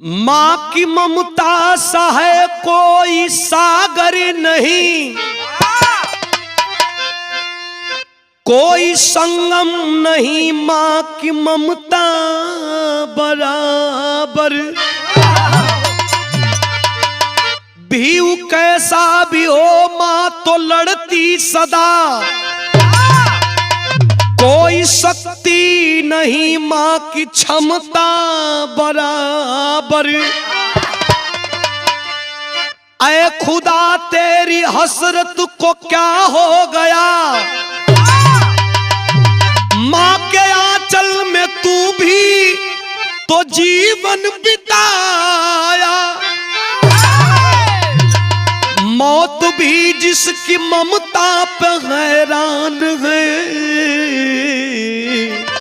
माँ की ममता सा है कोई सागर नहीं, कोई संगम नहीं माँ की ममता बराबर। भीव कैसा भी हो माँ तो लड़ती सदा, कोई शक्ति नहीं माँ की क्षमता बराबर। ऐ खुदा तेरी हसरत को क्या हो गया, माँ के आंचल में तू भी तो जीवन बिताया। मौत भी जिसकी ममता पे हैरान है,